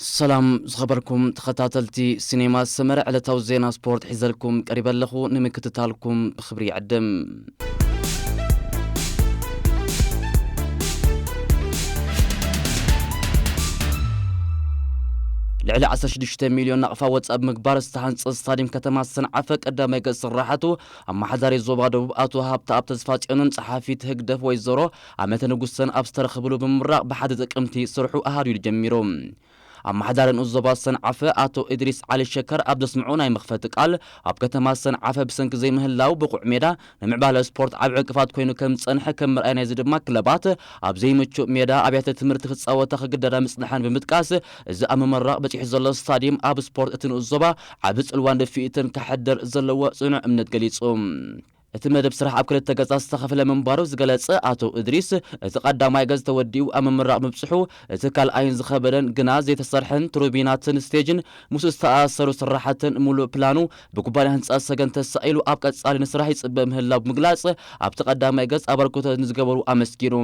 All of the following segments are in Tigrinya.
ሰላም ዝኸበርኩም ተኸታተልቲ ሲኔማ ሰመረ፣ ዕለታዊ ዜና ስፖርት ሒዘልኩም ቀሪበ ኣለኹ። ንምክትታልኩም ብኽብሪ ይዕድም። ልዕሊ ዓሰርተ ሽዱሽተ ሚልዮን ናቕፋ ወጻእ ብምግባር ዝተሃንጸ ስታዲየም ከተማ ሰንዓፈ ቀዳማይ ገጽ ስራሓቱ ኣመሓዳሪ ዞባ ደቡብ ኣቶ ሃብተኣብ ተስፋጽዮንን ጸሓፊት ህግደፍ ወይዘሮ ኣመተ ንጉሰን ኣብ ዝተረኸብሉ ብምምራቕ ብሓደ ጥቅምቲ ስርሑ ኣሃዱ ኢሉ ጀሚሩ። ኣመሓዳሪ ንኡስ ዞባ ሰንዓፈ ኣቶ እድሪስ ዓሊ ሸከር ኣብ ዘስምዑ ናይ መኽፈቲ ቃል፣ ኣብ ከተማ ሰንዓፈ ብሰንኪ ዘይምህላው ብቑዕ ሜዳ ንምዕባለ ስፖርት ዓቢ ዕንቅፋት ኮይኑ ከም ዝጸንሐ ከም መርኣያ ናይዚ ድማ ክለባት ኣብ ዘይምቹእ ሜዳ ኣብያተ ትምህርቲ ክጻወታ ክግደዳ ምጽንሐን ብምጥቃስ፣ እዚ ኣብ ምምራቕ በጺሑ ዘሎ ስታዲየም ኣብ ስፖርት እቲ ንኡስ ዞባ ዓቢ ጽልዋን ድፍኢትን ከሕድር ዘለዎ ጽኑዕ እምነት ገሊጹ። እቲ መደብ ስራሕ ኣብ ክልተ ገጻት ዝተኸፍለ ምንባሩ ዝገለጸ ኣቶ እድሪስ፣ እቲ ቀዳማይ ገጽ ተወዲኡ ኣብ ምምራቕ ምብጽሑ፣ እቲ ካልኣይን ዝኸበደን ግና ዘይተሰርሐን ትሩቢናትን ስቴጅን ምስ ዝተኣሳሰሩ ስራሕትን ምሉእ ፕላኑ ብኩባንያ ህንጻ ሰገን ተሳኢሉ ኣብ ቀጻሊ ንስራሕ ይጽበ ምህላው ብምግላጽ፣ ኣብቲ ቀዳማይ ገጽ ኣበርክቶ ንዝገበሩ ኣመስጊኑ።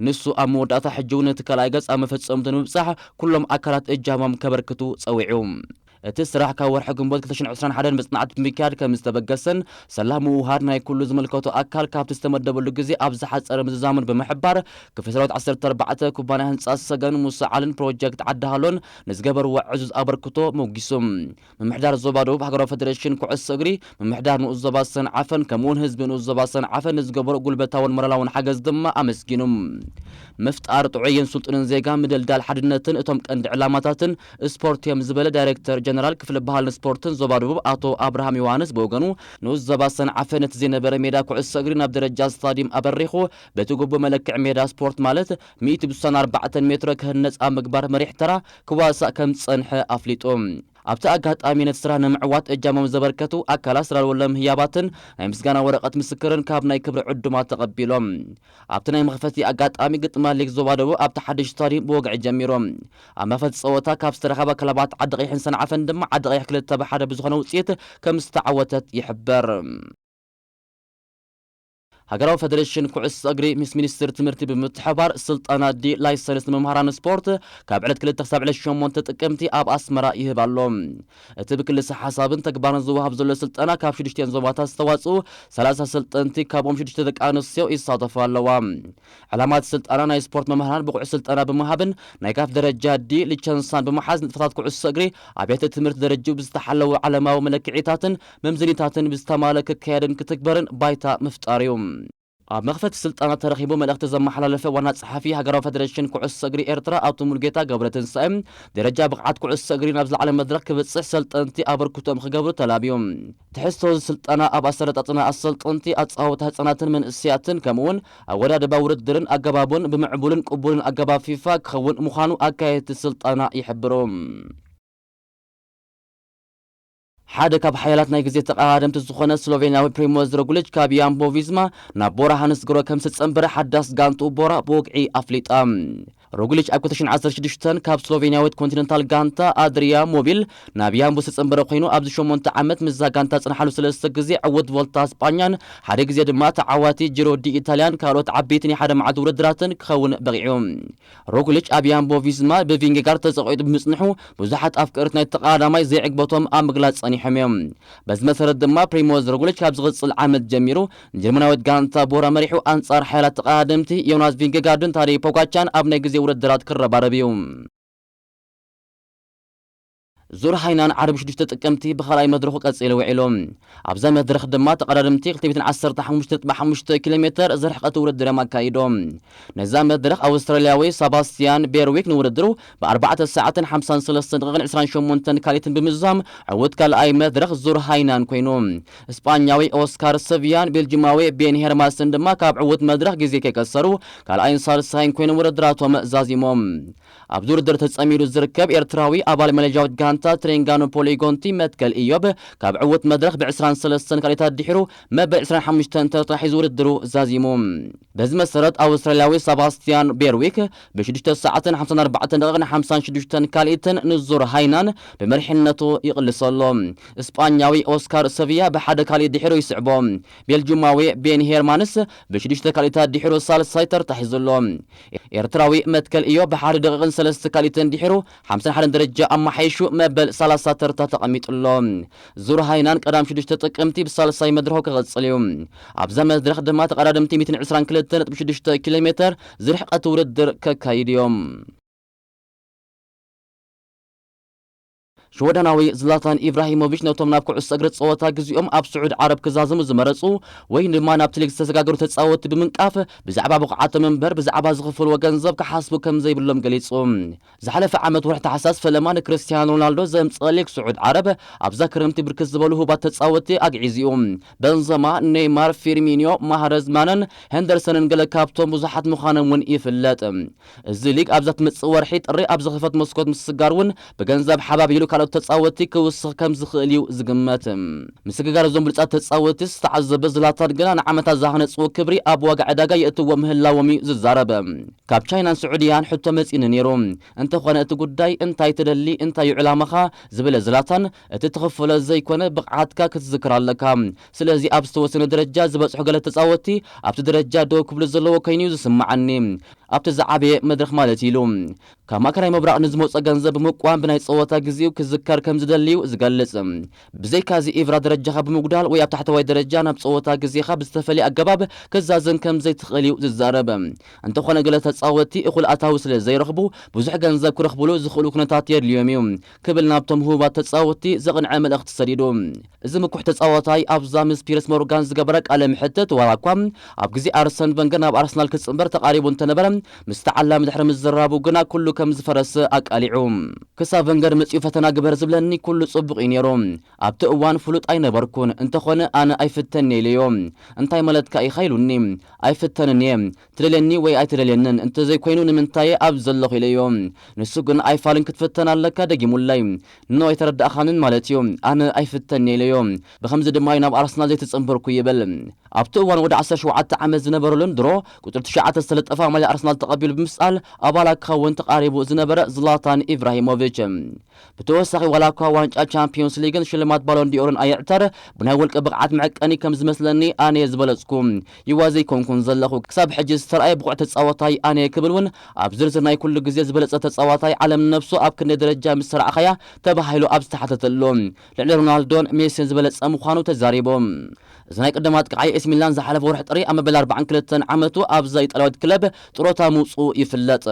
ንሱ ኣብ መወዳእታ ሕጂ እውን እቲ ካልኣይ ገጽ ኣብ መፈጸምቱ ንምብጻሕ ኩሎም ኣካላት እጃሞም ከበርክቱ ጸዊዑ። እቲ ስራሕ ካብ ወርሒ ግንቦት ክልተ ሽሕን ዕስራን ሓደን መጽናዕቲ ብምክያድ ከም ዝተበገሰን፣ ሰላም ምውሃድ ናይ ኩሉ ዝምልከቶ ኣካል ካብቲ ዝተመደበሉ ግዜ ኣብ ዝሓጸረ ምዝዛሙን ብምሕባር፣ ክፍለ ሰራዊት ዓሰርተ ኣርባዕተ ኩባንያ ህንጻ ሰገን ሙሰዓልን ፕሮጀክት ዓዲ ሃሎን ንዝገበርዎ ዕዙዝ ኣበርክቶ ሞጊሱ። ምምሕዳር ዞባ ደቡብ ሃገራዊ ፈደሬሽን ኩዕሶ እግሪ፣ ምምሕዳር ንኡስ ዞባ ሰንዓፈን ከምኡውን ህዝቢ ንኡስ ዞባ ሰንዓፈን ንዝገበሮ ጉልበታውን ሞራላውን ሓገዝ ድማ ኣመስጊኑ። ምፍጣር ጥዑይን ስልጡንን ዜጋ፣ ምድልዳል ሓድነትን እቶም ቀንዲ ዕላማታትን ስፖርት እዮም ዝበለ ዳይሬክተር ጀነራል ክፍሊ ባህልን ስፖርትን ዞባ ደቡብ ኣቶ ኣብርሃም ዮሃንስ ብወገኑ፣ ንኡስ ዞባ ሰንዓፈ ነቲ ዘይነበረ ሜዳ ኩዕሶ እግሪ ናብ ደረጃ ስታዲየም ኣበሪኹ፣ በቲ ግቡእ መለክዒ ሜዳ ስፖርት ማለት ሚእቲ ብስሳን ኣርባዕተን ሜትሮ ክህነጽ ኣብ ምግባር መሪሕ ተራ ክዋሳእ ከም ዝጸንሐ ኣፍሊጡ። ኣብቲ ኣጋጣሚ ነቲ ስራሕ ንምዕዋት እጃሞም ዘበርከቱ ኣካላት ዝዳለወሎም ህያባትን ናይ ምስጋና ወረቐት ምስክርን ካብ ናይ ክብሪ ዕዱማት ተቐቢሎም። ኣብቲ ናይ መኽፈቲ ኣጋጣሚ ግጥማት ሊግ ዞባ ደቡብ ኣብቲ ሓድሽ ስታዲየም ብወግዒ ጀሚሩ። ኣብ መኽፈቲ ጸወታ ካብ ዝተረኸባ ክለባት ዓዲ ቀይሕን ሰንዓፈን ድማ ዓዲ ቀይሕ ክልተ ብሓደ ብዝኾነ ውጽኢት ከም ዝተዓወተት ይሕበር። ሃገራዊ ፈደሬሽን ኩዕሶ እግሪ ምስ ሚኒስትሪ ትምህርቲ ብምትሕባር ስልጠና ዲ ላይሰንስ ንመምሃራን ስፖርት ካብ ዕለት ክልተ ክሳብ ዕለት ሸሞንተ ጥቅምቲ ኣብ ኣስመራ ይህብ ኣሎ። እቲ ብክልሰ ሓሳብን ተግባርን ዝወሃብ ዘሎ ስልጠና ካብ ሽዱሽቲኦን ዞባታት ዝተዋጽኡ ሰላሳ ሰልጠንቲ፣ ካብኦም ሽዱሽተ ደቂ ኣንስትዮ ይሳተፉ ኣለዋ። ዕላማ እቲ ስልጠና ናይ ስፖርት መምህራን ብቑዕ ስልጠና ብምሃብን ናይ ካፍ ደረጃ ዲ ሊቸንሳን ብምሓዝ ንጥፈታት ኩዕሶ እግሪ ኣብያተ ትምህርቲ ደረጅኡ ብዝተሓለወ ዓለማዊ መለክዒታትን መምዘኒታትን ብዝተማለ ክካየድን ክትግበርን ባይታ ምፍጣር እዩ። ኣብ መኽፈቲ ስልጠና ተረኺቡ መልእኽቲ ዘመሓላለፈ ዋና ጸሓፊ ሃገራዊ ፈደሬሽን ኩዕሶ እግሪ ኤርትራ ኣቶ ሙሉጌታ ገብረትንሳኤ፣ ደረጃ ብቕዓት ኩዕሶ እግሪ ናብ ዝለዓለ መድረኽ ክበጽሕ ሰልጠንቲ ኣበርክቶኦም ክገብሩ ተላብዩ። ትሕዝቶ እዚ ስልጠና ኣብ ኣሰለጣጥና ኣሰልጠንቲ፣ ኣጻወታ ህጻናትን መንእሰያትን ከምኡውን ኣወዳድባ ውድድርን ኣገባቡን ብምዕቡልን ቅቡልን ኣገባብ ፊፋ ክኸውን ምዃኑ ኣካየድቲ ስልጠና ይሕብሩ። ሓደ ካብ ሓያላት ናይ ግዜ ተቐዳደምቲ ዝኾነ ስሎቬንያዊ ፕሪሞዝ ሮግሊች ካብ ያምቦ ቪዝማ ናብ ቦራ ሃንስግሮ ከም ዝተጸንበረ ሓዳስ ጋንትኡ ቦራ ብወግዒ ኣፍሊጣ። ሮግሊች ኣብ ክልተ ሽሕን ዓሰርተ ሽዱሽተን ካብ ስሎቬንያዊት ኮንቲነንታል ጋንታ ኣድሪያ ሞቢል ናብ ያምቦ ዝተጸንበረ ኮይኑ፣ ኣብዚ ሸሞንተ ዓመት ምስዛ ጋንታ ዝጸንሓሉ ሰለስተ ግዜ ዕዉት ቮልታ ስጳኛን ሓደ ግዜ ድማ ተዓዋቲ ጂሮ ዲ ኢታልያን ካልኦት ዓበይቲ ናይ ሓደ መዓልቲ ውድድራትን ክኸውን በቒዑ። ሮግሊች ኣብ ያምቦ ቪዝማ ብቪንጌጋርድ ተጸቒጡ ብምጽንሑ፣ ብዙሓት ኣፍቀርቲ ናይ ተቐዳዳማይ ዘይዕግበቶም ኣብ ምግላጽ ጸኒሖም እዮም። በዚ መሰረት ድማ ፕሪሞዝ ሮግሊች ካብ ዝቕጽል ዓመት ጀሚሩ ንጀርመናዊት ጋንታ ቦራ መሪሑ ኣንጻር ሓያላት ተቐዳደምቲ ዮናስ ቪንጌጋርድን ታደይ ፖጋቻን ኣብ ናይ ግዜ ውድድራት ክረባረብ እዩ። ዙር ሃይናን ዓርቢ ሽዱሽተ ጥቅምቲ ብኻልኣይ መድረኹ ቀጺሉ ውዒሉ። ኣብዛ መድረኽ ድማ ተቐዳደምቲ ክልተ ሚእትን ዓሰርተ ሓሙሽተ ነጥቢ ሓሙሽተ ኪሎ ሜተር ዝርሕቐት ውድድር እዮም ኣካይዶም። ነዛ መድረኽ ኣውስትራልያዊ ሰባስቲያን ቤርዊክ ንውድድሩ ብኣርባዕተ ሰዓትን ሓምሳን ሰለስተን ደቂቕን ዕስራን ሸሞንተን ካሊትን ብምዝዛም ዕዉት ካልኣይ መድረኽ ዙር ሃይናን ኮይኑ፣ ስጳኛዊ ኦስካር ሰቪያን ቤልጂማዊ ቤን ሄርማስን ድማ ካብ ዕዉት መድረኽ ግዜ ከይከሰሩ ካልኣይን ሳልሳይን ኮይኖም ውድድራቶም ዛዚሞም። ኣብዚ ውድድር ተጸሚዱ ዝርከብ ኤርትራዊ ኣባል መለጃዊት ጋንታ ትሬንጋኖ ፖሊጎንቲ መትከል ኢዮብ ካብ ዕውት መድረኽ ብ ዕስራን ሰለስተን ካልኢታት ድሒሩ መበል ዕስራን ሓሙሽተን ተርታ ሒዙ ውድድሩ ዛዚሙ። በዚ መሰረት ኣውስትራልያዊ ሰባስቲያን ቤርዊክ ብሽዱሽተ ሰዓትን ሓምሳን ኣርባዕተን ደቂቕን ሓምሳን ሽዱሽተን ካልኢትን ንዙር ሃይናን ብመሪሕነቱ ይቕልሶ ኣሎ። እስጳኛዊ ኦስካር ሰቪያ ብሓደ ካልእ ድሒሩ ይስዕቦ። ቤልጁማዊ ቤን ሄርማንስ ብሽዱሽተ ካልኢታት ድሒሩ ሳልሳይ ተርታ ሒዙ ኣሎ። ኤርትራዊ መትከል ኢዮብ ብሓደ ደቂቕን ሰለስተ ካልኢትን ድሒሩ ሓምሳን ሓደን ደረጃ ኣማሓይሹ መበል ሰላሳ ተርታ ተቐሚጡ ኣሎ። ዙር ሃይናን ቀዳም ሽዱሽተ ጥቅምቲ ብሳልሳይ መድረኹ ክቕጽል እዩ። ኣብዛ መድረኽ ድማ ተቐዳደምቲ ሚእትን ዕስራን ክልተ ነጥቢ ሽዱሽተ ኪሎ ሜተር ዝርሕቀት ውድድር ከካይዱ እዮም። ሽወደናዊ ዝላታን ኢብራሂሞቪች ነቶም ናብ ኩዕሶ እግሪ ጸወታ ግዜኦም ኣብ ስዑድ ዓረብ ክዛዘሙ ዝመረጹ ወይ ድማ ናብቲ ሊግ ዝተሰጋገሩ ተጻወትቲ ብምንቃፍ ብዛዕባ ብቕዓቶም እምበር ብዛዕባ ዝኽፈልዎ ገንዘብ ክሓስቡ ከም ዘይብሎም ገሊጹ። ዝሓለፈ ዓመት ወርሒ ታሕሳስ ፈለማ ንክርስቲያኖ ሮናልዶ ዘምጽኦ ሊግ ስዑድ ዓረብ ኣብዛ ክረምቲ ብርክት ዝበሉ ህቡባት ተጻወትቲ ኣግዒዙ እዩ። በንዘማ፣ ኔይማር፣ ፊርሚኒዮ፣ ማህረዝ፣ ማነን ሄንደርሰንን ገለ ካብቶም ብዙሓት ምዃኖም እውን ይፍለጥ። እዚ ሊግ ኣብዛ ትመጽእ ወርሒ ጥሪ ኣብ ዝኽፈት መስኮት ምስግጋር እውን ብገንዘብ ሓባቢሉ ካልኦት ተጻወትቲ ክውስኽ ከም ዝኽእል እዩ ዝግመት። ምስግጋር እዞም ብሉጻት ተጻወትቲ ዝተዓዘበ ዝላታን ግና ንዓመታት ዝሃነጽዎ ክብሪ ኣብ ዋጋ ዕዳጋ የእትዎ ምህላዎም እዩ ዝዛረብ። ካብ ቻይናን ስዑድያን ሕቶ መጺኡኒ ነይሩ። እንተኾነ እቲ ጉዳይ እንታይ ትደሊ፣ እንታይ እዩ ዕላማኻ ዝበለ ዝላታን፣ እቲ ትኽፈሎ ዘይኮነ ብቕዓትካ ክትዝክር ኣለካ። ስለዚ ኣብ ዝተወሰነ ደረጃ ዝበጽሑ ገለ ተጻወትቲ ኣብቲ ደረጃ ደው ክብሉ ዘለዎ ኮይኑ እዩ ዝስምዓኒ። ኣብቲ ዝዓበየ መድረኽ ማለት ኢሉ። ካብ ማእከላይ ምብራቕ ንዝመጾ ገንዘብ ብምቋም ብናይ ጸወታ ግዜኡ ክዝከር ከም ዝደሊ እዩ ዝገልጽ። ብዘይካዚ ኢብራ ደረጃኻ ብምጉዳል ወይ ኣብ ታሕተዋይ ደረጃ ናብ ጸወታ ግዜኻ ብዝተፈልየ ኣገባብ ክዛዘም ከም ዘይትኽእል እዩ ዝዛረብ። እንተኾነ ገለ ተጻወትቲ እኹል ኣታዊ ስለ ዘይረኽቡ ብዙሕ ገንዘብ ክረኽብሉ ዝኽእሉ ኩነታት የድልዮም እዩ ክብል ናብቶም ህቡባት ተጻወትቲ ዘቕንዐ መልእኽቲ ሰዲዱ። እዚ ምኩሕ ተጻዋታይ ኣብዛ ምስ ፒርስ ሞርጋን ዝገበረ ቃለ ምሕትት ዋላ እኳ ኣብ ግዜ ኣርሰን ቨንገር ናብ ኣርሰናል ክጽንበር ተቓሪቡ እንተነበረ ምስ ተዓላሚ ድሕሪ ምዝራቡ ግና ኩሉ ከም ዝፈረሰ ኣቃሊዑ። ክሳብ ቨንገር መጺኡ ፈተና ግበር ዝብለኒ ኩሉ ጽቡቕ እዩ ነይሩ። ኣብቲ እዋን ፍሉጥ ኣይነበርኩን፣ እንተኾነ ኣነ ኣይፍተን ኢለዮ። እንታይ ማለትካ ኢኻ ኢሉኒ። ኣይፍተንን እየ። ትደልየኒ ወይ ኣይትደልየንን እንተዘይኮይኑ ንምንታየ ኣብ ዘለኹ ኢለዮ። ንሱ ግን ኣይፋልን ክትፍተን ኣለካ ደጊሙለይ። ኖ ኣይተረዳእኻንን ማለት እዩ። ኣነ ኣይፍተን እየ ኢለዮ። ብኸምዚ ድማ እዩ ናብ ኣርሰናል ዘይተጸንበርኩ ይብል። ኣብቲ እዋን ወዲ ዓሰርተ ሸውዓተ ዓመት ዝነበረሉን ድሮ ቁጽሪ ትሽዓተ ዝተለጠፋ ማልያ ኣርሰናል ተቐቢሉ ብምስኣል ኣባላት ክኸውን ተቓሪቡ ዝነበረ ዝላታን ኢብራሂሞቪች። ብተወሳኺ ዋላ እኳ ዋንጫ ቻምፒዮንስ ሊግን ሽልማት ባሎን ዲኦርን ኣየዕተር ብናይ ውልቂ ብቕዓት መዐቀኒ ከም ዝመስለኒ ኣነ እየ ዝበለጽኩ። ይዋ ዘይኮንኩን ዘለኹ። ክሳብ ሕጂ ዝተረኣየ ብቑዕ ተጻዋታይ ኣነ እየ ክብል እውን ኣብ ዝርዝር ናይ ኩሉ ግዜ ዝበለጸ ተጻዋታይ ዓለም ነብሱ ኣብ ክንደይ ደረጃ ምስ ተራእኻያ ተባሂሉ ኣብ ዝተሓተተሉ ልዕሊ ሮናልዶን ሜሲን ዝበለጸ ምዃኑ ተዛሪቡ። እዚ ናይ ቀደም ኣጥቃዓይ ኤሲ ሚላን ዝሓለፈ ወርሒ ጥሪ ኣብ መበል ኣርባዓን ክልተን ዓመቱ ኣብዛ ኢጣልያዊት ክለብ ጥሮታ ምውጽኡ ይፍለጥ።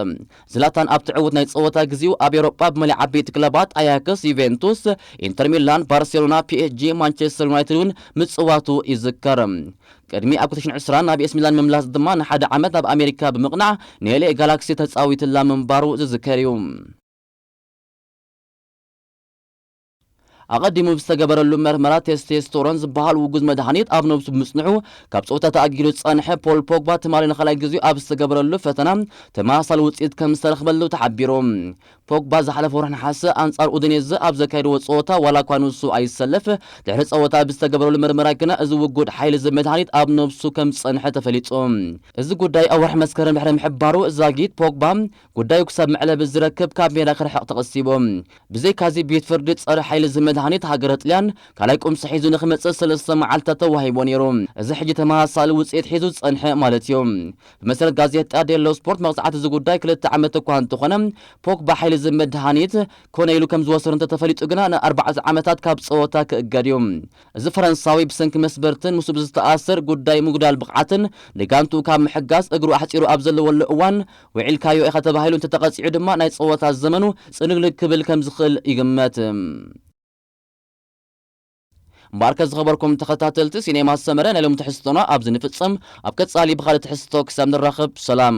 ዝላታን ኣብቲ ዕዉት ናይ ጸወታ ግዜኡ ኣብ ኤውሮጳ ብመሊእ ዓበይቲ ክለባት ኣያክስ፣ ዩቬንቱስ፣ ኢንተር ሚላን፣ ባርሴሎና፣ ፒኤስጂ፣ ማንቸስተር ዩናይትድ እውን ምጽዋቱ ይዝከር። ቅድሚ ኣብ ክልተ ሽሕን ዕስራን ናብ ኤሲ ሚላን ምምላስ ድማ ንሓደ ዓመት ኣብ ኣሜሪካ ብምቕናዕ ንኤልኤ ጋላክሲ ተጻዊትላ ምንባሩ ዝዝከር እዩ። ኣቐዲሙ ብዝተገበረሉ መርመራ ቴስቴስቶሮን ዝበሃል ውጉዝ መድሃኒት ኣብ ነብሱ ብምጽንሑ ካብ ጸወታ ተኣጊዱ ዝጸንሐ ፖል ፖግባ ትማሊ ንኻልኣይ ግዜኡ ኣብ ዝተገበረሉ ፈተና ተመሳሳሊ ውጽኢት ከም ዝተረኽበሉ ተሓቢሩ። ፖግባ ዝሓለፈ ወርሒ ነሓሰ ኣንጻር ኡዲኔዘ ኣብ ዘካየድዎ ጸወታ ዋላ እኳ ንሱ ኣይሰለፍ ድሕሪ ጸወታ ብዝተገበረሉ መርመራ ግና እዚ ውጉድ ሓይሊ ዝህብ መድሃኒት ኣብ ነብሱ ከም ዝጸንሐ ተፈሊጡ። እዚ ጉዳይ ኣብ ወርሒ መስከረም ድሕሪ ምሕባሩ ዛጊት ፖግባ ጉዳዩ ክሳብ መዕለቢ ዝረክብ ካብ ሜዳ ክርሕቕ ተቐሲቡ። ብዘይካዚ ቤት ፍርዲ ጸረ ሓይሊ ዝህብ መድሃኒት ሃገረ ጥልያን ካልኣይ ቁምሲ ሒዙ ንኽመጽእ ሰለስተ መዓልታት ተዋሂቦ ነይሩ። እዚ ሕጂ ተመሳሳሊ ውጽኢት ሒዙ ዝጸንሐ ማለት እዩ። ብመሰረት ጋዜጣ ዴሎ ስፖርት መቕጻዕቲ እዚ ጉዳይ ክልተ ዓመት እኳ እንተኾነ ፖግባ ሓይሊ ዝህብ መድሃኒት ኮነ ኢሉ ከም ዝወሰዶ እንተተፈሊጡ ግና ንኣርባዕተ ዓመታት ካብ ጸወታ ክእገድ እዩ። እዚ ፈረንሳዊ ብሰንኪ መስበርትን ምስኡ ብዝተኣሰር ጉዳይ ምጉዳል ብቕዓትን ንጋንትኡ ካብ ምሕጋዝ እግሩ ኣሕጺሩ ኣብ ዘለወሉ እዋን ውዒልካዮ ኢኻ ተባሂሉ እንተተቐጺዑ ድማ ናይ ጸወታ ዘመኑ ጽንግልግ ክብል ከም ዝኽእል ይግመት። እምበኣርከ ዝኸበርኩም ተኸታተልቲ ሲኔማ ሰመረ ናይ ሎም ትሕዝቶና ኣብዚ ንፍጽም። ኣብ ቀጻሊ ብኻልእ ትሕዝቶ ክሳብ ንራኸብ ሰላም።